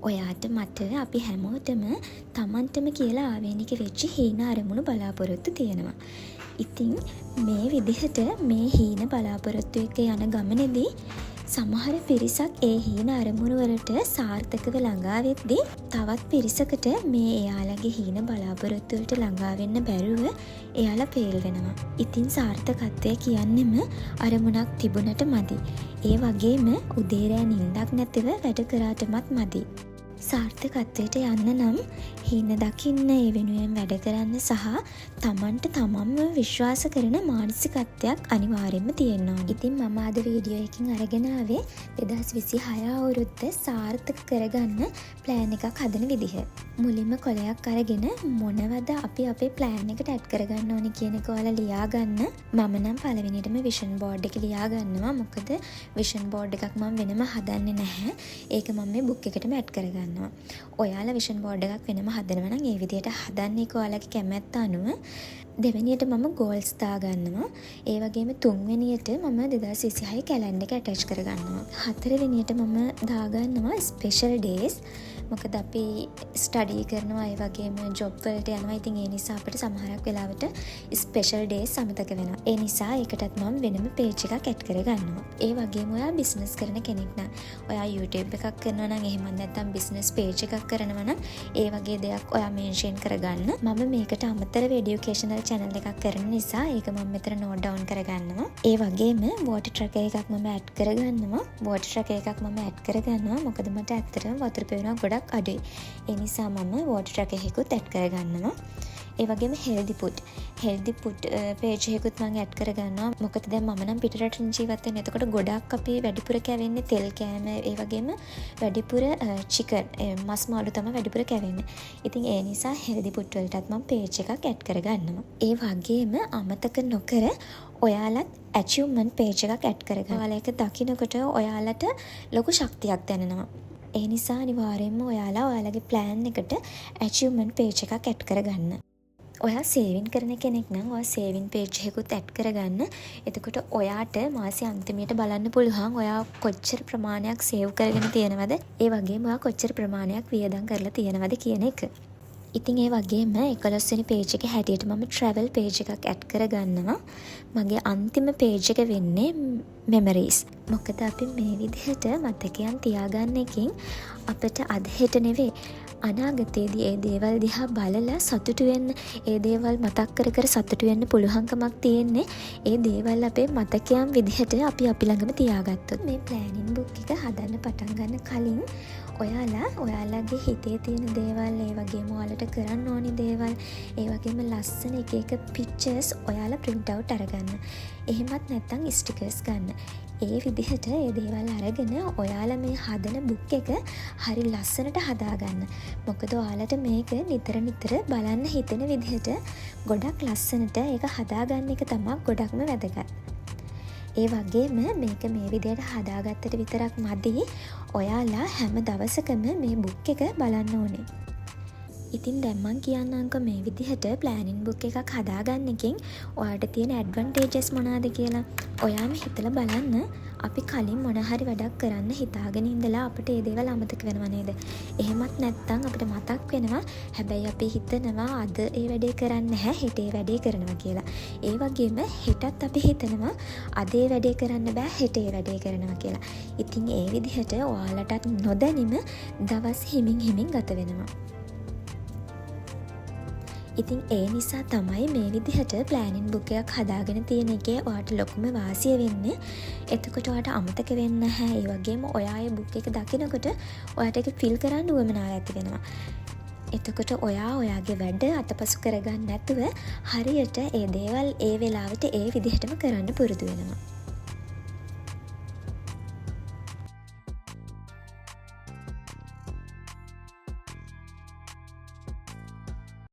ඔයාට, මට, අපි හැමෝටම තමන්ටම කියලා ආවේනික වෙච්ච හීන, අරමුණු, බලාපොරොත්තු තියෙනවා. ඉතින් මේ විදිහට මේ හීන බලාපොරොත්තු එක්ක යන ගමනේදී සමහර පිරිසක් ඒ හීන අරමුණු වලට සාර්ථකව ළඟා වෙද්දි, තවත් පිරිසකට මේ එයාලගේ හීන බලාපොරොත්තු වලට ළඟා වෙන්න බැරුව එයාලා ෆේල් වෙනවා. ඉතින් සාර්ථකත්වය කියන්නෙම අරමුණක් තිබුණට මදි. ඒ වගේම උදේ රෑ නින්දක් නැතිව වැඩ කරාටමත් මදි. සාර්ථකත්වයට යන්න නම් හීන දකින්න, ඒ වෙනුවෙන් වැඩ කරන්න සහ තමන්ට තමන්ව විශ්වාස කරන මානසිකත්වයක් අනිවාර්යෙන්ම තියෙන්න ඕනේ. ඉතින් මම අද වීඩියෝ එකකින් අරගෙන ආවේ 2026 අවුරුද්ද සාර්ථක කරගන්න ප්ලෑන් එකක් හදන විදිහ. මුලින්ම කොලයක් අරගෙන මොනවද අපි අපේ ප්ලෑන් එකට ඇඩ් කරගන්න ඕනේ කියන එක ඔයාලා ලියා ගන්න. මම නම් පළවෙනියටම විෂන් බෝඩ් එක ලියා ගන්නවා. මොකද විෂන් බෝඩ් එකක් මම වෙනම හදන්නේ නැහැ. ඒක මම මේ බුක් එකටම ඇඩ් කරගන්නවා. ඔයාලා විෂන් බෝඩ් එකක් වෙනම හදනවා නම් ඒ විදිහට හදන්න, ඒක ඔයාලගේ කැමැත්ත අනුව. දෙවෙනියට මම ගෝල්ස් දාගන්නවා. ඒ වගේම තුන්වෙනියට මම 2026 කැලැන්ඩර් එක ඇටච් කරගන්නවා. හතරවෙනියට මම දාගන්නවා ස්පෙෂල් ඩේස්. මොකද අපි ස්ටඩී කරනවා, ඒ වගේම ජොබ් වලට යනවා. ඉතින් ඒ නිසා අපිට සමහරක් වෙලාවට ස්පෙෂල් ඩේස් අමතක වෙනවා. ඒ නිසා ඒකටත් මම වෙනම පේජ් එකක් ඇඩ් කරගන්නවා. ඒ වගේම ඔයා බිස්නස් කරන කෙනෙක් නම්, ඔයා YouTube එකක් කරනවා නම්, එහෙමත් නැත්නම් බිස්නස් පේජ් එකක් කරනවා නම්, ඒ වගේ දෙයක් ඔයා මෙන්ෂන් කරගන්න. මම මේකට අමතරව එඩියුකේෂනල් චැනල් එකක් කරන නිසා ඒක මම මෙතන නෝට් ඩවුන් කරගන්නවා. ඒ වගේම වෝටර් ට්‍රැකර් එකක් මම ඇඩ් කරගන්නවා. වෝටර් ට්‍රැකර් එකක් මම ඇඩ් කරගන්නවා. මොකද මට ඇත්තටම වතුර පෙවුනක් ගොඩක් අඩුයි. ඒ නිසා මම වෝටර් ට්‍රැකර් එකකුත් ඇඩ් කරගන්නවා. ඒ වගේම හෙල්දි ෆුඩ් පේජ් එකකුත් මං ඇඩ් කරගන්නවා. මොකද දැන් මම නම් පිටරටනේ ජීවත් වෙන්නේ. එතකොට ගොඩක් අපි වැඩිපුර කැවෙන්නේ තෙල් කෑම, ඒ වගේම වැඩිපුර චිකන්, මස් මාළු තමයි වැඩිපුර කැවෙන්නේ. ඉතින් ඒ නිසා හෙල්දි ෆුඩ් වලටත් මං පේජ් එකක් ඇඩ් කරගන්නවා. ඒ වගේම අමතක නොකර ඔයාලත් ඇචීව්මන්ට් පේජ් එකක් ඇඩ් කරගන්න. ඔයාලා ඒක දකිනකොට ඔයාලට ලොකු ශක්තියක් දැනෙනවා. ඒ නිසා අනිවාර්යෙන්ම ඔයාලා ඔයාලගේ ප්ලෑන් එකට ඇචීව්මන්ට් පේජ් එකක් ඇඩ් කරගන්න. ඔයා සේවින් කරන කෙනෙක් නම් ඔයා සේවින් පේජ් එකකුත් ඇඩ් කරගන්න. එතකොට ඔයාට මාසේ අන්තිමයට බලන්න පුළුවන් ඔයා කොච්චර ප්‍රමාණයක් සේව් කරගෙන තියෙනවද, ඒ වගේම ඔයා කොච්චර ප්‍රමාණයක් වියදම් කරලා තියෙනවද කියන එක. ඉතින් ඒ වගේම 11 වෙනි පේජ් එකේ හැටියට මම ට්‍රැවල් පේජ් එකක් ඇඩ් කරගන්නවා. මගේ අන්තිම පේජ් එක වෙන්නේ මෙමරීස්. මොකද අපි මේ විදිහට මතකයන් තියාගන්න එකෙන් අපට අද හෙට නෙවෙයි, අනාගතයේදී ඒ දේවල් දිහා බලලා සතුටු වෙන්න, ඒ දේවල් මතක් කර කර සතුටු වෙන්න පුළුවන්කමක් තියෙන්නේ ඒ දේවල් අපේ මතකයන් විදිහට අපි අපි ළඟම තියාගත්තොත්. මේ ප්ලෑනින් බුක් එක හදන්න පටන් ගන්න කලින් ඔයාලා ඔයාලගේ හිතේ තියෙන දේවල්, ඒ වගේම ඔයාලට කරන්න ඕනි දේවල්, ඒ වගේම ලස්සන එක එක පික්චර්ස් ඔයාලා ප්‍රින්ට් අවුට් අරගන්න. එහෙමත් නැත්නම් ස්ටිකර්ස් ගන්න. ඒ විදිහට ඒ දේවල් අරගෙන ඔයාලා මේ හදන බුක් එක හරි ලස්සනට හදාගන්න. මොකද ඔයාලට මේක නිතර නිතර බලන්න හිතෙන විදිහට ගොඩක් ලස්සනට ඒක හදාගන්න එක තමා ගොඩක්ම වැදගත්. ඒ වගේම මේක මේ විදිහට හදාගත්තට විතරක් මදි, ඔයාලා හැම දවසකම මේ බුක් එක බලන්න ඕනේ. ඉතින් දැන් මං කියන්නම්කෝ මේ විදිහට ප්ලෑනින් බුක් එකක් හදාගන්න එකෙන් ඔයාට තියෙන ඇඩ්වාන්ටේජස් මොනාද කියලා. ඔයාම හිතලා බලන්න, අපි කලින් මොන හරි වැඩක් කරන්න හිතාගෙන ඉඳලා අපිට ඒ දේවල් අමතක වෙනවා නේද? එහෙමත් නැත්නම් අපිට මතක් වෙනවා, හැබැයි අපි හිතනවා අද ඒ වැඩේ කරන්නේ නැහැ, හෙට ඒ වැඩේ කරනවා කියලා. ඒ වගේම හෙටත් අපි හිතනවා අද ඒ වැඩේ කරන්න බෑ, හෙට ඒ වැඩේ කරනවා කියලා. ඉතින් ඒ විදිහට ඔයාලටත් නොදැනීම දවස් හිමින් හිමින් ගත වෙනවා. ඉතින් ඒ නිසා තමයි මේ විදිහට ප්ලෑනින් බුක් එකක් හදාගෙන තියෙන එකේ ඔයාට ලොකුම වාසිය වෙන්නේ. එතකොට ඔයාට අමතක වෙන්නේ නැහැ. ඒ වගේම ඔයා ඒ බුක් එක දකිනකොට ඔයාට ඒක ෆිල් කරන්න උවමනාව ඇති වෙනවා. එතකොට ඔයා ඔයාගේ වැඩ අතපසු කරගන්න නැතුව හරියට ඒ දේවල් ඒ වෙලාවට ඒ විදිහටම කරන්න පුරුදු වෙනවා.